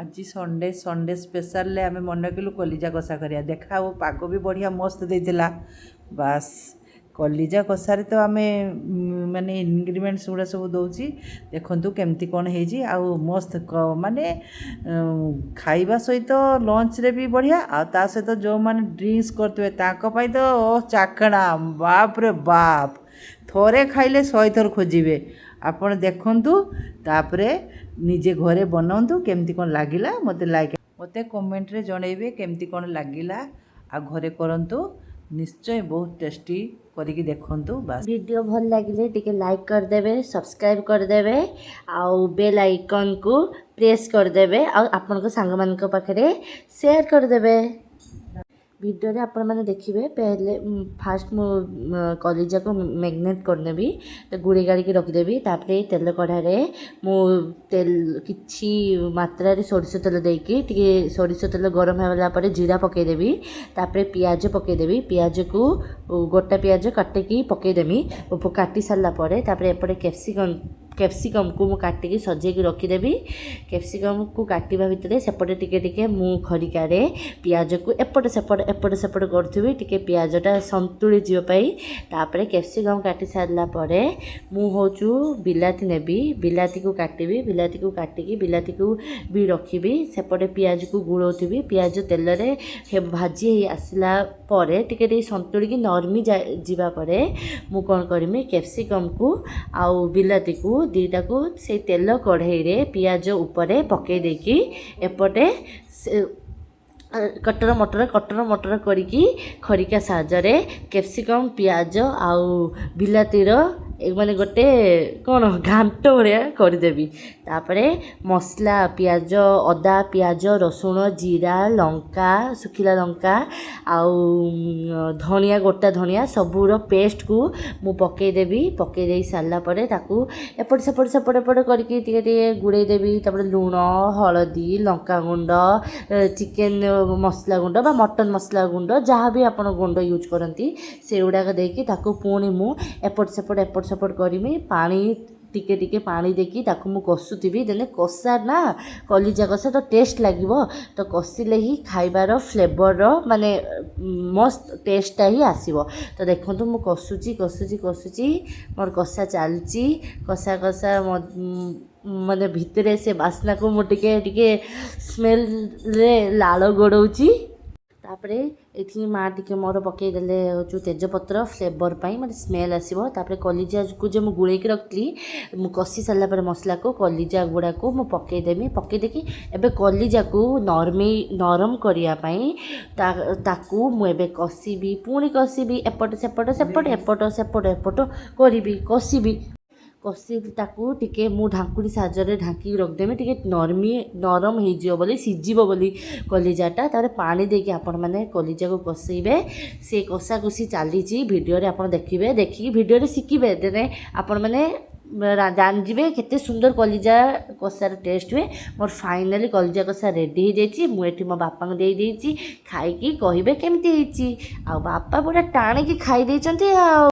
ଆଜି Sunday, Sunday ସ୍ପେଶାଲରେ ଆମେ ମନେ କଲୁ କଲିଜା କଷା କରିବା। ଦେଖା ଆଉ ପାଗ ବି ବଢ଼ିଆ ମସ୍ତ ଦେଇଥିଲା। ବାସ୍, କଲିଜା କଷାରେ ତ ଆମେ ମାନେ ଇନଗ୍ରିଡ଼ିଏଣ୍ଟସ୍ ଗୁଡ଼ା ସବୁ ଦେଉଛି। ଦେଖନ୍ତୁ କେମିତି କ'ଣ ହେଇଛି। ଆଉ ମସ୍ତ ମାନେ ଖାଇବା ସହିତ ଲଞ୍ଚରେ ବି ବଢ଼ିଆ। ଆଉ ତା ସହିତ ଯେଉଁମାନେ ଡ୍ରିଙ୍କସ୍ କରୁଥିବେ, ତାଙ୍କ ପାଇଁ ତ ଓ ଚାଖଣା, ବାପରେ ବାପ! ଥରେ ଖାଇଲେ 100 ଥର ଖୋଜିବେ। ଆପଣ ଦେଖନ୍ତୁ, ତାପରେ ନିଜେ ଘରେ ବନାନ୍ତୁ। କେମିତି କ'ଣ ଲାଗିଲା, ମୋତେ ଲାଇକ୍, ମୋତେ କମେଣ୍ଟରେ ଜଣେଇବେ କେମିତି କ'ଣ ଲାଗିଲା। ଆଉ ଘରେ କରନ୍ତୁ ନିଶ୍ଚୟ, ବହୁତ ଟେଷ୍ଟି କରିକି ଦେଖନ୍ତୁ ବାସ୍। ଭିଡ଼ିଓ ଭଲ ଲାଗିଲେ ଟିକେ ଲାଇକ୍ କରିଦେବେ, ସବସ୍କ୍ରାଇବ୍ କରିଦେବେ ଆଉ ବେଲ୍ ଆଇକନ୍କୁ ପ୍ରେସ୍ କରିଦେବେ ଆଉ ଆପଣଙ୍କ ସାଙ୍ଗମାନଙ୍କ ପାଖରେ ସେୟାର କରିଦେବେ। ଭିଡ଼ିଓରେ ଆପଣମାନେ ଦେଖିବେ, ପେହଲେ ଫାଷ୍ଟ ମୁଁ କଲିଜାକୁ ମ୍ୟାରିନେଟ୍ କରିନେବି, ତ ଗୁଳେଇ ଗାଳିକି ରଖିଦେବି। ତାପରେ ତେଲ କଢ଼ାରେ ମୁଁ ତେଲ କିଛି ମାତ୍ରାରେ ସୋରିଷ ତେଲ ଦେଇକି, ଟିକେ ସୋରିଷ ତେଲ ଗରମ ହେଲା ପରେ ଜିରା ପକାଇଦେବି। ତାପରେ ପିଆଜ ପକାଇଦେବି। ପିଆଜକୁ, ଗୋଟା ପିଆଜ କାଟିକି ପକାଇଦେମି। କାଟି ସାରିଲା ପରେ ତାପରେ ଏପଟେ କ୍ୟାପ୍ସିକମ୍କୁ ମୁଁ କାଟିକି ସଜେଇକି ରଖିଦେବି। କ୍ୟାପ୍ସିକମ୍କୁ କାଟିବା ଭିତରେ ସେପଟେ ଟିକେ ଟିକେ ମୁଁ ଖରିକାରେ ପିଆଜକୁ ଏପଟ ସେପଟ ଏପଟ ସେପଟ କରୁଥିବି, ଟିକେ ପିଆଜଟା ସନ୍ତୁଳି ଯିବା ପାଇଁ। ତାପରେ କ୍ୟାପ୍ସିକମ୍ କାଟି ସାରିଲା ପରେ ମୁଁ ହେଉଛି ବିଲାତି ନେବି, ବିଲାତିକୁ କାଟିବି। ବିଲାତିକୁ କାଟିକି ବିଲାତିକୁ ବି ରଖିବି। ସେପଟେ ପିଆଜକୁ ଗୋଳଉଥିବି। ପିଆଜ ତେଲରେ ଭାଜି ହେଇ ଆସିଲା ପରେ, ଟିକେ ଟିକେ ସନ୍ତୁଳିକି ନରମି ଯିବା ପରେ ମୁଁ କ'ଣ କରିମି, କ୍ୟାପ୍ସିକମ୍କୁ ଆଉ ବିଲାତିକୁ ଦୁଇଟାକୁ ସେଇ ତେଲ କଢ଼େଇରେ ପିଆଜ ଉପରେ ପକାଇ ଦେଇକି ଏପଟେ ସେ କଟର ମଟର କଟର ମଟର କରିକି ଖରିକା ସାହାଯ୍ୟରେ କ୍ୟାପ୍ସିକମ୍, ପିଆଜ ଆଉ ବିଲାତିର ଏ ମାନେ ଗୋଟେ କ'ଣ ଘାଣ୍ଟ ଭଳିଆ କରିଦେବି। ତାପରେ ମସଲା, ପିଆଜ, ଅଦା, ପିଆଜ, ରସୁଣ, ଜିରା, ଲଙ୍କା, ଶୁଖିଲା ଲଙ୍କା ଆଉ ଧନିଆ, ଗୋଟା ଧନିଆ ସବୁର ପେଷ୍ଟକୁ ମୁଁ ପକାଇଦେବି। ପକାଇ ଦେଇ ସାରିଲା ପରେ ତାକୁ ଏପଟ ସେପଟ ସେପଟ ଏପଟ କରିକି ଟିକେ ଟିକେ ଗୁଡ଼େଇ ଦେବି। ତାପରେ ଲୁଣ, ହଳଦୀ, ଲଙ୍କାଗୁଣ୍ଡ, ଚିକେନ୍ ମସଲା ଗୁଣ୍ଡ ବା ମଟନ୍ ମସଲା ଗୁଣ୍ଡ, ଯାହା ବି ଆପଣ ଗୁଣ୍ଡ ୟୁଜ୍ କରନ୍ତି, ସେଗୁଡ଼ାକ ଦେଇକି ତାକୁ ପୁଣି ମୁଁ ଏପଟ ସେପଟ ଏପଟ ସେପଟ କରିମି। ପାଣି ଟିକେ ଟିକେ ପାଣି ଦେଇକି ତାକୁ ମୁଁ କଷୁଥିବି। ଦେଲେ କଷା ନା, କଲିଜା କଷା ତ ଟେଷ୍ଟ ଲାଗିବ। ତ କଷିଲେ ହିଁ ଖାଇବାର ଫ୍ଲେଭରର ମାନେ ମସ୍ତ ଟେଷ୍ଟଟା ହିଁ ଆସିବ। ତ ଦେଖନ୍ତୁ, ମୁଁ କଷୁଛି, କଷୁଛି, କଷୁଛି, ମୋର କଷା ଚାଲିଛି। କଷା କଷା ମାନେ ଭିତରେ ସେ ବାସ୍ନାକୁ ମୁଁ ଟିକେ ଟିକେ ସ୍ମେଲରେ ଲାଳ ଗଡ଼ଉଛି। ତାପରେ ଏଠି ମା ଟିକେ ମୋର ପକାଇଦେଲେ ଯେଉଁ ତେଜପତ୍ର, ଫ୍ଲେଭର ପାଇଁ, ମାନେ ସ୍ମେଲ୍ ଆସିବ। ତାପରେ କଲିଜାକୁ ଯେ ମୁଁ ଗୋଳେଇକି ରଖିଥିଲି, ମୁଁ କଷି ସାରିଲା ପରେ ମସଲାକୁ କଲିଜା ଗୁଡ଼ାକୁ ମୁଁ ପକାଇଦେମି। ପକାଇ ଦେଇକି ଏବେ କଲିଜାକୁ ନରମ କରିବା ପାଇଁ ତାକୁ ମୁଁ ଏବେ କଷିବି, ପୁଣି କଷିବି, ଏପଟ ସେପଟ ସେପଟ ଏପଟ ସେପଟ ଏପଟ କରିବି, କଷିବି। କଷି ତାକୁ ଟିକେ ମୁଁ ଢାଙ୍କୁଣୀ ସାହାଯ୍ୟରେ ଢାଙ୍କିକି ରଖିଦେମି, ଟିକେ ନରମ ହେଇଯିବ ବୋଲି, ସିଝିବ ବୋଲି କଲିଜାଟା। ତାପରେ ପାଣି ଦେଇକି ଆପଣମାନେ କଲିଜାକୁ କଷେଇବେ। ସେ କଷାକଷି ଚାଲିଛି ଭିଡ଼ିଓରେ, ଆପଣ ଦେଖିବେ। ଦେଖିକି ଭିଡ଼ିଓରେ ଶିଖିବେ, ଦେନେ ଆପଣମାନେ ଜାଣିଯିବେ କେତେ ସୁନ୍ଦର କଲିଜା କଷାର ଟେଷ୍ଟ ହୁଏ। ମୋର ଫାଇନାଲି କଲିଜା କଷା ରେଡ଼ି ହେଇଯାଇଛି। ମୁଁ ଏଠି ମୋ ବାପାଙ୍କୁ ଦେଇଦେଇଛି, ଖାଇକି କହିବେ କେମିତି ହେଇଛି। ଆଉ ବାପା ପୁରା ଟାଣିକି ଖାଇ ଦେଇଛନ୍ତି ଆଉ।